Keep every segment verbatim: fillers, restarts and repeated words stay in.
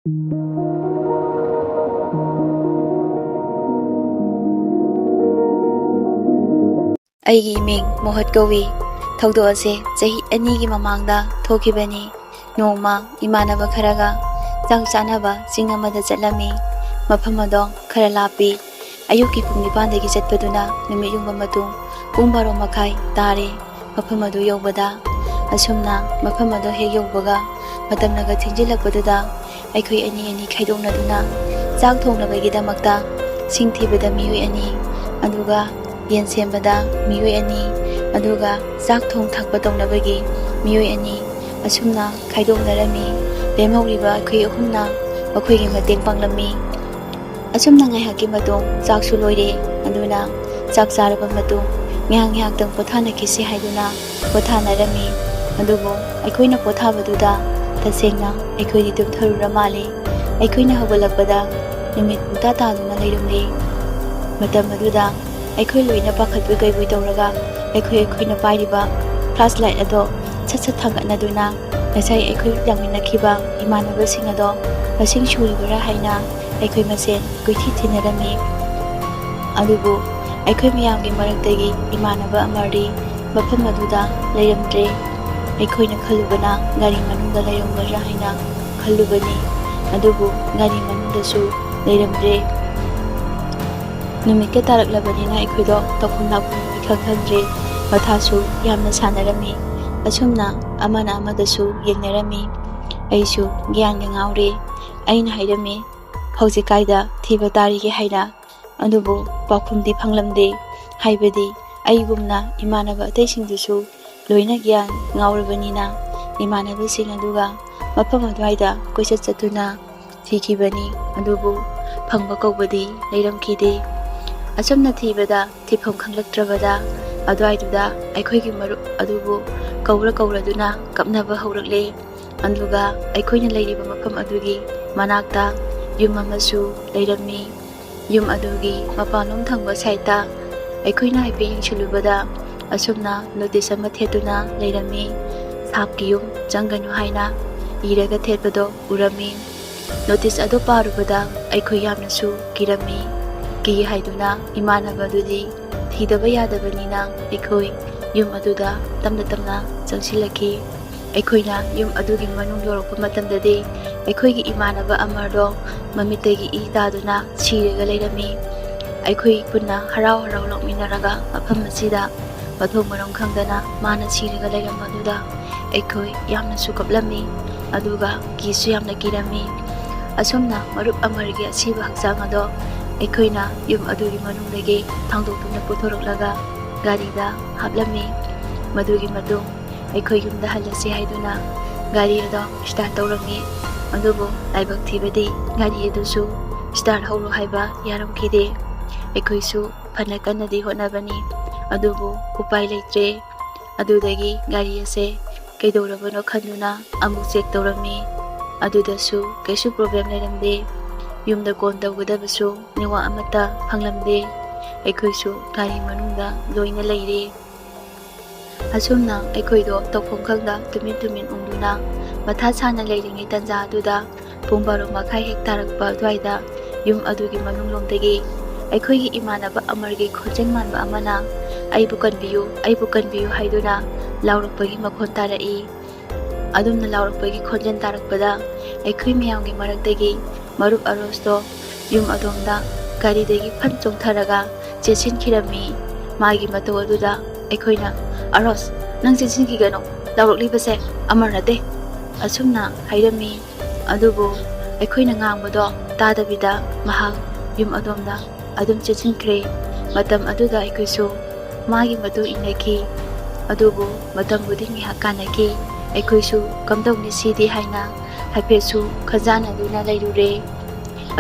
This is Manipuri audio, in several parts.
ꯑꯩꯒꯤ ꯏꯃꯤꯡ ꯃꯣꯍꯠ ꯀꯧꯏ꯫ ꯊꯧꯗꯣꯛ ꯑꯁꯦ ꯆꯍꯤ ꯑꯅꯤꯒꯤ ꯃꯃꯥꯡꯗ ꯊꯣꯛꯈꯤꯕꯅꯤ꯫ ꯅꯣꯡꯃ ꯏꯃꯥꯟꯅꯕ ꯈꯔꯒ ꯆꯥꯛ ꯆꯥꯅꯕ ꯆꯤꯡ ꯑꯃꯗ ꯆꯠꯂꯝꯃꯤ꯫ ꯃꯐꯝ ꯑꯗꯣ ꯈꯔ ꯂꯥꯞꯄꯤ꯫ ꯑꯌꯨꯛꯀꯤ ꯄꯨꯡ ꯅꯤꯄꯥꯟꯗꯒꯤ ꯆꯠꯄꯗꯨꯅ ꯅꯨꯃꯤꯠ ꯌꯨꯡꯕ ꯃꯇꯨꯡ ꯄꯨꯡ ꯕꯥꯔꯣ ꯃꯈꯥꯏ ꯇꯥꯔꯦ꯫ ꯃꯐꯝ ꯑꯗꯨ ꯌꯧꯕꯗ, ꯑꯁꯨꯝꯅ ꯃꯐꯝ ꯑꯗꯨ ꯍꯦꯛ ꯌꯧꯕꯒ ꯃꯇꯝꯅꯒ ꯊꯦꯡꯖꯤꯜꯂꯛꯄꯗꯨꯗ ꯑꯩꯈꯣꯏ ꯑꯅꯤ ꯑꯅꯤ ꯈꯥꯏꯗꯣꯛꯅꯗꯨꯅ ꯆꯥꯛ ꯊꯣꯡꯅꯕꯒꯤꯗꯃꯛꯇ ꯁꯤꯡ ꯊꯤꯕꯗ ꯃꯤꯑꯣꯏ ꯑꯅꯤ, ꯑꯗꯨꯒ ꯌꯦꯟ ꯁꯦꯝꯕꯗ ꯃꯤꯑꯣꯏ ꯑꯅꯤ, ꯑꯗꯨꯒ ꯆꯥꯛ ꯊꯣꯡ ꯊꯥꯛꯄ ꯇꯧꯅꯕꯒꯤ ꯃꯤꯑꯣꯏ ꯑꯅꯤ, ꯑꯁꯨꯝꯅ ꯈꯥꯏꯗꯣꯛꯅꯔꯝꯃꯤ꯫ ꯂꯦꯝꯍꯧꯔꯤꯕ ꯑꯩꯈꯣꯏ ꯑꯍꯨꯝꯅ ꯃꯈꯣꯏꯒꯤ ꯃꯇꯦꯡ ꯄꯥꯡꯂꯝꯃꯤ꯫ ꯑꯁꯨꯝꯅ ꯉꯥꯏꯍꯥꯛꯀꯤ ꯃꯇꯨꯡ ꯆꯥꯛꯁꯨ ꯂꯣꯏꯔꯦ꯫ ꯑꯗꯨꯅ ꯆꯥꯛ ꯆꯥꯔꯕ ꯃꯇꯨꯡ ꯉꯥꯏꯍꯥꯛ ꯉꯥꯏꯍꯥꯛꯇꯪ ꯄꯣꯊꯥꯅꯈꯤꯁꯤ ꯍꯥꯏꯗꯨꯅ ꯄꯣꯊꯥꯅꯔꯝꯃꯤ꯫ ꯑꯗꯨꯕꯨ ꯑꯩꯈꯣꯏꯅ ꯄꯣꯊꯥꯕꯗꯨꯗ ꯇꯁꯦꯡꯅ ꯑꯩꯈꯣꯏꯗꯤ ꯇꯨꯝꯊꯔꯨꯔ ꯃꯥꯜꯂꯦ꯫ ꯑꯩꯈꯣꯏꯅ ꯍꯧꯒꯠꯂꯛꯄꯗ ꯅꯨꯃꯤꯠ ꯄꯨꯡꯇꯥ ꯇꯥꯗꯨꯅ ꯂꯩꯔꯝꯂꯦ꯫ ꯃꯇꯝ ꯑꯗꯨꯗ ꯑꯩꯈꯣꯏ ꯂꯣꯏꯅ ꯄꯥꯈꯠꯄꯣꯏ ꯀꯩꯕꯣꯏ ꯇꯧꯔꯒ ꯑꯩꯈꯣꯏ ꯑꯩꯈꯣꯏꯅ ꯄꯥꯏꯔꯤꯕ flashlight ꯑꯗꯣ ꯁꯠ ꯁꯠ ꯊꯥꯡꯒꯠꯅꯗꯨꯅ ꯉꯁꯥꯏ ꯑꯩꯈꯣꯏ ꯂꯥꯛꯃꯤꯟꯅꯈꯤꯕ ꯏꯃꯥꯟꯅꯕꯁꯤꯡ ꯑꯗꯣ ꯃꯁꯤꯡ ꯁꯨꯔꯤꯕꯔꯥ ꯍꯥꯏꯅ ꯑꯩꯈꯣꯏ ꯃꯁꯦꯟ ꯀꯣꯏꯊꯤ ꯊꯤꯅꯔꯝꯃꯤ꯫ ꯑꯗꯨꯕꯨ ꯑꯩꯈꯣꯏ ꯃꯌꯥꯝꯒꯤ ꯃꯔꯛꯇꯒꯤ ꯏꯃꯥꯟꯅꯕ ꯑꯃꯔꯤ ꯃꯐꯝ ꯑꯗꯨꯗ ꯂꯩꯔꯝꯗ꯭ꯔꯦ꯫ ꯑꯩꯈꯣꯏꯅ ꯈꯜꯂꯨꯕꯅ ꯒꯥꯔꯤ ꯃꯅꯨꯡꯗ ꯂꯩꯔꯝꯒꯗ꯭ꯔꯥ ꯍꯥꯏꯅ ꯈꯜꯂꯨꯕꯅꯤ꯫ ꯑꯗꯨꯕꯨ ꯒꯥꯔꯤ ꯃꯅꯨꯡꯗꯁꯨ ꯂꯩꯔꯝꯗ꯭ꯔꯦ꯫ ꯅꯨꯃꯤꯠꯀ ꯇꯥꯔꯛꯂꯕꯅꯤꯅ ꯑꯩꯈꯣꯏꯗꯣ ꯇꯧꯐꯝ ꯂꯥꯛꯐꯝ ꯏꯈꯪ ꯈꯪꯗ꯭ꯔꯦ꯫ ꯃꯊꯥꯁꯨ ꯌꯥꯝꯅ ꯁꯥꯟꯅꯔꯝꯃꯤ꯫ ꯑꯁꯨꯝꯅ ꯑꯃꯅ ꯑꯃꯗꯁꯨ ꯌꯦꯡꯅꯔꯝꯃꯤ꯫ ꯑꯩꯁꯨ ꯒ꯭ꯌꯥꯟꯒ ꯉꯥꯎꯔꯦ꯫ ꯑꯩꯅ ꯍꯥꯏꯔꯝꯃꯤ, "ꯍꯧꯖꯤꯛ ꯀꯥꯏꯗ ꯊꯤꯕ ꯇꯥꯔꯤꯒꯦ?" ꯍꯥꯏꯅ꯫ ꯑꯗꯨꯕꯨ ꯄꯥꯎꯈꯨꯝꯗꯤ ꯐꯪꯂꯝꯗꯦ꯫ ꯍꯥꯏꯕꯗꯤ ꯑꯩꯒꯨꯝꯅ ꯏꯃꯥꯟꯅꯕ ꯑꯇꯩꯁꯤꯡꯗꯨꯁꯨ ꯂꯣꯏꯅ ꯒ꯭ꯌꯥꯟ ꯉꯥꯎꯔꯕꯅꯤꯅ ꯏꯃꯥꯟꯅꯕꯁꯤꯡ ꯑꯗꯨꯒ ꯃꯐꯝ ꯑꯗꯨꯋꯥꯏꯗ ꯀꯣꯏꯆꯠ ꯆꯠꯇꯨꯅ ꯊꯤꯈꯤꯕꯅꯤ꯫ ꯑꯗꯨꯕꯨ ꯐꯪꯕ ꯀꯧꯕꯗꯤ ꯂꯩꯔꯝꯈꯤꯗꯦ꯫ ꯑꯁꯨꯝꯅ ꯊꯤꯕꯗ ꯊꯤꯐꯝ ꯈꯪꯂꯛꯇ꯭ꯔꯕꯗ ꯑꯗꯨꯋꯥꯏꯗꯨꯗ ꯑꯩꯈꯣꯏꯒꯤ ꯃꯔꯨꯞ ꯑꯗꯨꯕꯨ ꯀꯧꯔ ꯀꯧꯔꯗꯨꯅ ꯀꯞꯅꯕ ꯍꯧꯔꯛꯂꯦ꯫ ꯑꯗꯨꯒ ꯑꯩꯈꯣꯏꯅ ꯂꯩꯔꯤꯕ ꯃꯐꯝ ꯑꯗꯨꯒꯤ ꯃꯅꯥꯛꯇ ꯌꯨꯝ ꯑꯃꯁꯨ ꯂꯩꯔꯝꯃꯤ꯫ ꯌꯨꯝ ꯑꯗꯨꯒꯤ ꯃꯄꯥꯟꯂꯣꯝ ꯊꯪꯕ ꯁꯥꯏꯠꯇ ꯑꯩꯈꯣꯏꯅ ꯍꯥꯏꯐꯦꯠ ꯌꯦꯡꯁꯤꯜꯂꯨꯕꯗ ꯑꯁꯨꯝꯅ ꯅꯣꯇꯤꯁ ꯑꯃ ꯊꯦꯠꯇꯨꯅ ꯂꯩꯔꯝꯃꯤ꯫ "ꯁꯥꯞꯀꯤ ꯌꯨꯝ ꯆꯪꯒꯅꯨ" ꯍꯥꯏꯅ ꯏꯔꯒ ꯊꯦꯠꯄꯗꯣ ꯎꯔꯝꯃꯤ꯫ ꯅꯣꯇꯤꯁ ꯑꯗꯨ ꯄꯥꯔꯨꯕꯗ ꯑꯩꯈꯣꯏ ꯌꯥꯝꯅꯁꯨ ꯀꯤꯔꯝꯃꯤ꯫ ꯀꯤ ꯍꯥꯏꯗꯨꯅ ꯏꯃꯥꯟꯅꯕ ꯑꯗꯨꯗꯤ ꯊꯤꯗꯕ ꯌꯥꯗꯕꯅꯤꯅ ꯑꯩꯈꯣꯏ ꯌꯨꯝ ꯑꯗꯨꯗ ꯇꯞꯅ ꯇꯞꯅ ꯆꯪꯁꯤꯜꯂꯛꯈꯤ꯫ ꯑꯩꯈꯣꯏꯅ ꯌꯨꯝ ꯑꯗꯨꯒꯤ ꯃꯅꯨꯡ ꯌꯧꯔꯛꯄ ꯃꯇꯝꯗꯗꯤ ꯑꯩꯈꯣꯏꯒꯤ ꯏꯃꯥꯟꯅꯕ ꯑꯃꯔꯗꯣ ꯃꯃꯤꯠꯇꯒꯤ ꯏ ꯇꯥꯗꯨꯅ ꯁꯤꯔꯒ ꯂꯩꯔꯝꯃꯤ꯫ ꯑꯩꯈꯣꯏ ꯄꯨꯟꯅ ꯍꯔꯥꯎ ꯍꯔꯥꯎ ꯂꯥꯎꯃꯤꯟꯅꯔꯒ ꯃꯐꯝ ꯑꯁꯤꯗ ꯃꯊꯣꯡ ꯃꯔꯝ ꯈꯪꯗꯅ ꯃꯥꯅ ꯁꯤꯔꯒ ꯂꯩꯔꯝꯕꯗꯨꯗ ꯑꯩꯈꯣꯏ ꯌꯥꯝꯅꯁꯨ ꯀꯞꯂꯝꯃꯤ, ꯑꯗꯨꯒ ꯀꯤꯁꯨ ꯌꯥꯝꯅ ꯀꯤꯔꯝꯃꯤ꯫ ꯑꯁꯨꯝꯅ ꯃꯔꯨꯞ ꯑꯃꯔꯒꯤ ꯑꯁꯤꯕ ꯍꯛꯆꯥꯡ ꯑꯗꯣ ꯑꯩꯈꯣꯏꯅ ꯌꯨꯝ ꯑꯗꯨꯒꯤ ꯃꯅꯨꯡꯗꯒꯤ ꯊꯥꯡꯗꯣꯛꯇꯨꯅ ꯄꯨꯊꯣꯔꯛꯂꯒ ꯒꯥꯔꯤꯗ ꯍꯥꯞꯂꯝꯃꯤ꯫ ꯃꯗꯨꯒꯤ ꯃꯇꯨꯡ ꯑꯩꯈꯣꯏ ꯌꯨꯝꯗ ꯍꯜꯂꯁꯤ ꯍꯥꯏꯗꯨꯅ ꯒꯥꯔꯤ ꯑꯗꯣ ꯁ꯭ꯇꯥꯔꯠ ꯇꯧꯔꯝꯃꯤ꯫ ꯑꯗꯨꯕꯨ ꯂꯥꯏꯕꯛ ꯊꯤꯕꯗꯤ ꯒꯥꯔꯤ ꯑꯗꯨꯁꯨ ꯁ꯭ꯇꯥꯔꯠ ꯍꯧꯔꯣ ꯍꯥꯏꯕ ꯌꯥꯔꯝꯈꯤꯗꯦ꯫ ꯑꯩꯈꯣꯏꯁꯨ ꯐꯅ ꯀꯟꯅꯗꯤ ꯍꯣꯠꯅꯕꯅꯤ, ꯑꯗꯨꯕꯨ ꯎꯄꯥꯏ ꯂꯩꯇ꯭ꯔꯦ꯫ ꯑꯗꯨꯗꯒꯤ ꯒꯥꯔꯤ ꯑꯁꯦ ꯀꯩꯗꯧꯔꯕꯅꯣ ꯈꯟꯗꯨꯅ ꯑꯃꯨꯛ ꯆꯦꯛ ꯇꯧꯔꯝꯃꯤ꯫ ꯑꯗꯨꯗꯁꯨ ꯀꯩꯁꯨ ꯄ꯭ꯔꯣꯕ꯭ꯂꯦꯝ ꯂꯩꯔꯝꯗꯦ꯫ ꯌꯨꯝꯗ ꯀꯣꯜ ꯇꯧꯒꯗꯕꯁꯨ ꯅꯦꯠꯋꯥꯛ ꯑꯃꯠꯇ ꯐꯪꯂꯝꯗꯦ꯫ ꯑꯩꯈꯣꯏꯁꯨ ꯒꯥꯔꯤ ꯃꯅꯨꯡꯗ ꯂꯣꯏꯅ ꯂꯩꯔꯦ꯫ ꯑꯁꯨꯝꯅ ꯑꯩꯈꯣꯏꯗꯣ ꯇꯧꯐꯝ ꯈꯪꯗ ꯇꯨꯃꯤꯟ ꯇꯨꯃꯤꯟ ꯎꯪꯗꯨꯅ ꯃꯊꯥ ꯁꯥꯅ ꯂꯩꯔꯤꯉꯩ ꯇꯥꯟꯖꯥ ꯑꯗꯨꯗ ꯄꯨꯡ ꯕꯥꯔꯣ ꯃꯈꯥꯏ ꯍꯦꯛ ꯇꯥꯔꯛꯄ ꯑꯗꯨꯋꯥꯏꯗ ꯌꯨꯝ ꯑꯗꯨꯒꯤ ꯃꯅꯨꯡꯂꯣꯝꯗꯒꯤ ꯑꯩꯈꯣꯏꯒꯤ ꯏꯃꯥꯟꯅꯕ ꯑꯃꯔꯒꯤ ꯈꯣꯟꯖꯦꯜ ꯃꯥꯟꯕ ꯑꯃꯅ "ꯑꯩꯕꯨ ꯀꯟꯕꯤꯌꯨ, ꯑꯩꯕꯨ ꯀꯟꯕꯤꯌꯨ" ꯍꯥꯏꯗꯨꯅ ꯂꯥꯎꯔꯛꯄꯒꯤ ꯃꯈꯣꯟ ꯇꯥꯔꯛꯏ꯫ ꯑꯗꯨꯝꯅ ꯂꯥꯎꯔꯛꯄꯒꯤ ꯈꯣꯟꯖꯦꯜ ꯇꯥꯔꯛꯄꯗ ꯑꯩꯈꯣꯏ ꯃꯌꯥꯝꯒꯤ ꯃꯔꯛꯇꯒꯤ ꯃꯔꯨꯞ ꯑꯔꯣꯁꯇꯣ ꯌꯨꯝ ꯑꯗꯣꯝꯗ ꯒꯥꯔꯤꯗꯒꯤ ꯐꯟ ꯆꯣꯡꯊꯔꯒ ꯆꯦꯟꯁꯤꯟꯈꯤꯔꯝꯃꯤ꯫ ꯃꯥꯒꯤ ꯃꯇꯧ ꯑꯗꯨꯗ ꯑꯩꯈꯣꯏꯅ, "ꯑꯔꯣꯁ, ꯅꯪ ꯆꯦꯟꯁꯤꯟꯈꯤꯒꯅꯨ, ꯂꯥꯎꯔꯛꯂꯤꯕꯁꯦ ꯑꯃꯔ ꯅꯠꯇꯦ" ꯑꯁꯨꯝꯅ ꯍꯥꯏꯔꯝꯃꯤ꯫ ꯑꯗꯨꯕꯨ ꯑꯩꯈꯣꯏꯅ ꯉꯥꯡꯕꯗꯣ ꯇꯥꯗꯕꯤꯗ ꯃꯍꯥꯛ ꯌꯨꯝ ꯑꯗꯣꯝꯗ ꯑꯗꯨꯝ ꯆꯦꯟꯁꯤꯟꯈ꯭ꯔꯦ꯫ ꯃꯇꯝ ꯑꯗꯨꯗ ꯑꯩꯈꯣꯏꯁꯨ ꯃꯥꯒꯤ ꯃꯇꯨꯡ ꯏꯟꯅꯈꯤ꯫ ꯑꯗꯨꯕꯨ ꯃꯇꯝꯕꯨꯗꯤ ꯉꯥꯏꯍꯥꯛ ꯀꯥꯟꯅꯈꯤ꯫ ꯑꯩꯈꯣꯏꯁꯨ "ꯀꯝꯗꯧꯅꯤ ꯁꯤꯗꯤ?" ꯍꯥꯏꯅ ꯍꯥꯏꯐꯦꯠꯁꯨ ꯈꯟꯖꯥꯟꯅꯗꯨꯅ ꯂꯩꯔꯨꯔꯦ꯫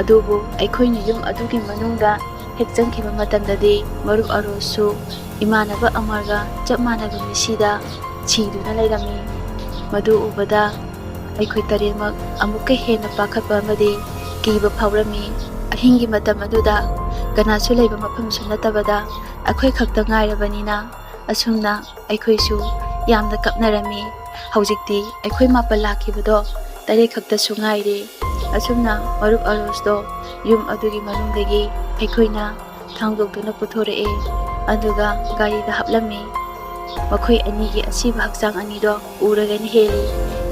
ꯑꯗꯨꯕꯨ ꯑꯩꯈꯣꯏꯅ ꯌꯨꯝ ꯑꯗꯨꯒꯤ ꯃꯅꯨꯡꯗ ꯍꯦꯛ ꯆꯪꯈꯤꯕ ꯃꯇꯝꯗꯗꯤ ꯃꯔꯨꯞ ꯑꯔꯣꯁꯁꯨ ꯏꯃꯥꯟꯅꯕ ꯑꯃꯔꯒ ꯆꯞ ꯃꯥꯟꯅꯕ ꯃꯤꯁꯤꯗ ꯁꯤꯗꯨꯅ ꯂꯩꯔꯝꯃꯤ꯫ ꯃꯗꯨ ꯎꯕꯗ ꯑꯩꯈꯣꯏ ꯇꯔꯦꯠꯃꯛ ꯑꯃꯨꯛꯀ ꯍꯦꯟꯅ ꯄꯥꯈꯠꯄ ꯑꯃꯗꯤ ꯀꯤꯕ ꯐꯥꯎꯔꯝꯃꯤ꯫ ꯑꯍꯤꯡꯒꯤ ꯃꯇꯝ ꯑꯗꯨꯗ ꯀꯅꯥꯁꯨ ꯂꯩꯕ ꯃꯐꯝꯁꯨ ꯅꯠꯇꯕꯗ ꯑꯩꯈꯣꯏ ꯈꯛꯇ ꯉꯥꯏꯔꯕꯅꯤꯅ ꯑꯁꯨꯝꯅ ꯑꯩꯈꯣꯏꯁꯨ ꯌꯥꯝꯅ ꯀꯞꯅꯔꯝꯃꯤ꯫ ꯍꯧꯖꯤꯛꯇꯤ ꯑꯩꯈꯣꯏ ꯃꯥꯄꯜ ꯂꯥꯛꯈꯤꯕꯗꯣ ꯇꯔꯦꯠ ꯈꯛꯇꯁꯨ ꯉꯥꯏꯔꯦ꯫ ꯑꯁꯨꯝꯅ ꯃꯔꯨꯞ ꯑꯔꯣꯁꯇꯣ ꯌꯨꯝ ꯑꯗꯨꯒꯤ ꯃꯅꯨꯡꯗꯒꯤ ꯑꯩꯈꯣꯏꯅ ꯊꯥꯡꯗꯣꯛꯇꯨꯅ ꯄꯨꯊꯣꯔꯛꯑꯦ, ꯑꯗꯨꯒ ꯒꯥꯔꯤꯗ ꯍꯥꯞꯂꯝꯃꯤ꯫ ꯃꯈꯣꯏ ꯑꯅꯤꯒꯤ ꯑꯁꯤꯕ ꯍꯛꯆꯥꯡ ꯑꯅꯤꯗꯣ ꯎꯔꯒꯅ ꯍꯦꯜꯂꯤ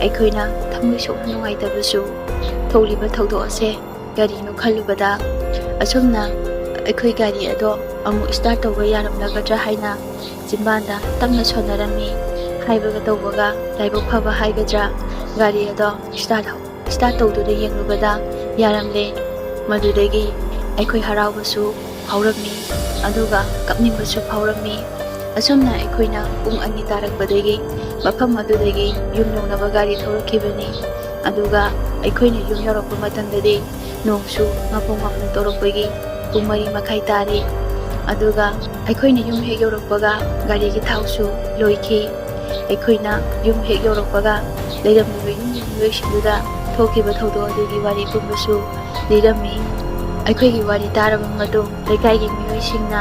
ꯑꯩꯈꯣꯏꯅ ꯊꯃꯣꯏ ꯁꯣꯛꯅ ꯅꯨꯡꯉꯥꯏꯇꯕꯁꯨ꯫ ꯊꯣꯛꯂꯤꯕ ꯊꯧꯗꯣꯛ ꯑꯁꯦ ꯀꯔꯤꯅꯣ ꯈꯜꯂꯨꯕꯗ, ꯑꯁꯨꯝꯅ ꯑꯩꯈꯣꯏ ꯒꯥꯔꯤ ꯑꯗꯣ ꯑꯃꯨꯛ start ꯇꯧꯕ ꯌꯥꯔꯝꯂꯒꯗ꯭ꯔꯥ ꯍꯥꯏꯅ ꯆꯤꯝꯕꯥꯟꯗ ꯇꯞꯅ ꯁꯣꯟꯅꯔꯝꯃꯤ꯫ ꯍꯥꯏꯕꯒ ꯇꯧꯕꯒ ꯂꯥꯏꯕꯛ ꯐꯕ ꯍꯥꯏꯒꯗ꯭ꯔꯥ, ꯒꯥꯔꯤ ꯑꯗꯣ start start ꯇꯧꯗꯨꯅ ꯌꯦꯡꯂꯨꯕꯗ ꯌꯥꯔꯝꯂꯦ꯫ ꯃꯗꯨꯗꯒꯤ ꯑꯩꯈꯣꯏ ꯍꯔꯥꯎꯕꯁꯨ ꯐꯥꯎꯔꯝꯃꯤ, ꯑꯗꯨꯒ ꯀꯞꯅꯤꯡꯕꯁꯨ ꯐꯥꯎꯔꯝꯃꯤ꯫ ꯑꯁꯨꯝꯅ ꯑꯩꯈꯣꯏꯅ ꯄꯨꯡ ꯑꯅꯤ ꯇꯥꯔꯛꯄꯗꯒꯤ ꯃꯐꯝ ꯑꯗꯨꯗꯒꯤ ꯌꯨꯝ ꯌꯧꯅꯕ ꯒꯥꯔꯤ ꯊꯧꯔꯛꯈꯤꯕꯅꯤ꯫ ꯑꯗꯨꯒ ꯑꯩꯈꯣꯏꯅ ꯌꯨꯝ ꯌꯧꯔꯛꯄ ꯃꯇꯝꯗꯗꯤ ꯅꯣꯡꯁꯨ ꯃꯄꯨꯡ ꯃꯄꯨꯡ ꯇꯧꯔꯛꯄꯒꯤ ꯄꯨꯡ ꯃꯔꯤ ꯃꯈꯥꯏ ꯇꯥꯔꯤ꯫ ꯑꯗꯨꯒ ꯑꯩꯈꯣꯏꯅ ꯌꯨꯝ ꯍꯦꯛ ꯌꯧꯔꯛꯄꯒ ꯒꯥꯔꯤꯒꯤ ꯊꯥꯎꯁꯨ ꯂꯣꯏꯈꯤ꯫ ꯑꯩꯈꯣꯏꯅ ꯌꯨꯝ ꯍꯦꯛ ꯌꯧꯔꯛꯄꯒ ꯂꯩꯔꯝꯂꯤꯕ ꯌꯨꯝꯒꯤ ꯃꯤꯑꯣꯏꯁꯤꯡꯗꯨꯗ ꯊꯣꯛꯈꯤꯕ ꯊꯧꯗꯣꯛ ꯑꯗꯨꯒꯤ ꯋꯥꯔꯤ ꯄꯨꯝꯕꯁꯨ ꯂꯤꯔꯝꯃꯤ꯫ ꯑꯩꯈꯣꯏꯒꯤ ꯋꯥꯔꯤ ꯇꯥꯔꯕ ꯃꯇꯨꯡ ꯂꯩꯀꯥꯏꯒꯤ ꯃꯤꯑꯣꯏꯁꯤꯡꯅ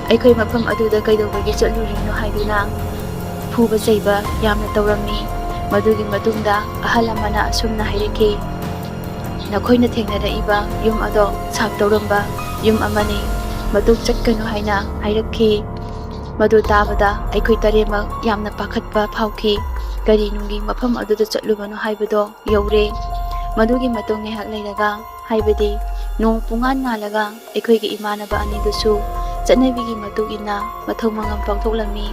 ꯑꯩꯈꯣꯏ ꯃꯐꯝ ꯑꯗꯨꯗ ꯀꯩꯗꯧꯕꯒꯤ ꯆꯠꯂꯨꯔꯤꯕꯅꯣ ꯍꯥꯏꯗꯨꯅ ꯐꯨꯕ ꯆꯩꯕ ꯌꯥꯝꯅ ꯇꯧꯔꯝꯃꯤ꯫ ꯃꯗꯨꯒꯤ ꯃꯇꯨꯡꯗ ꯑꯍꯜ ꯑꯃꯅ ꯑꯁꯨꯝꯅ ꯍꯥꯏꯔꯛꯈꯤ, "ꯅꯈꯣꯏꯅ ꯊꯦꯡꯅꯔꯛꯏꯕ ꯌꯨꯝ ꯑꯗꯣ ꯁꯥꯞ ꯇꯧꯔꯝꯕ ꯌꯨꯝ ꯑꯃꯅꯤ꯫ ꯃꯇꯨꯡ ꯆꯠꯀꯅꯨ" ꯍꯥꯏꯅ ꯍꯥꯏꯔꯛꯈꯤ꯫ ꯃꯗꯨ ꯇꯥꯕꯗ ꯑꯩꯈꯣꯏ ꯇꯔꯦꯠꯃꯛ ꯌꯥꯝꯅ ꯄꯥꯈꯠꯄ ꯐꯥꯎꯈꯤ꯫ ꯀꯔꯤ ꯅꯨꯡꯒꯤ ꯃꯐꯝ ꯑꯗꯨꯗ ꯆꯠꯂꯨꯕꯅꯣ ꯍꯥꯏꯕꯗꯣ ꯌꯧꯔꯦ꯫ ꯃꯗꯨꯒꯤ ꯃꯇꯨꯡ ꯉꯥꯏꯍꯥꯛ ꯂꯩꯔꯒ, ꯍꯥꯏꯕꯗꯤ ꯅꯣꯡ ꯄꯨꯡꯉꯥꯟ ꯉꯥꯜꯂꯒ, ꯑꯩꯈꯣꯏꯒꯤ ꯏꯃꯥꯟꯅꯕ ꯑꯅꯤꯗꯨꯁꯨ ꯆꯠꯅꯕꯤꯒꯤ ꯃꯇꯨꯡ ꯏꯟꯅ ꯃꯊꯧ ꯃꯉꯝ ꯄꯥꯡꯊꯣꯛꯂꯝꯃꯤ꯫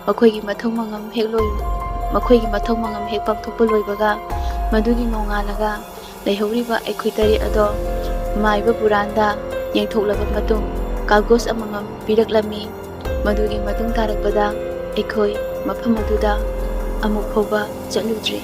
ꯃꯈꯣꯏꯒꯤ ꯃꯊꯧ ꯃꯉꯝ ꯍꯦꯛ ꯂꯣꯏ-, ꯃꯈꯣꯏꯒꯤ ꯃꯊꯧ ꯃꯉꯝ ꯍꯦꯛ ꯄꯥꯡꯊꯣꯛꯄ ꯂꯣꯏꯕꯒ, ꯃꯗꯨꯒꯤ ꯅꯣꯡꯉꯥꯜꯂꯒ ꯂꯩꯍꯧꯔꯤꯕ ꯑꯩꯈꯣꯏ ꯇꯔꯦꯠ ꯑꯗꯣ ꯃꯥꯏꯕ ꯕꯨꯔꯥꯟꯗ ꯌꯦꯡꯊꯣꯛꯂꯕ ꯃꯇꯨꯡ, ꯀꯥꯒꯣꯖ ꯑꯃꯃꯝ ꯄꯤꯔꯛꯂꯝꯃꯤ꯫ ꯃꯗꯨꯒꯤ ꯃꯇꯨꯡ ꯇꯥꯔꯛꯄꯗ ꯑꯩꯈꯣꯏ ꯃꯐꯝ ꯑꯗꯨꯗ ꯑꯃꯨꯛ ꯐꯥꯎꯕ ꯆꯠꯂꯨꯗ꯭ꯔꯤ꯫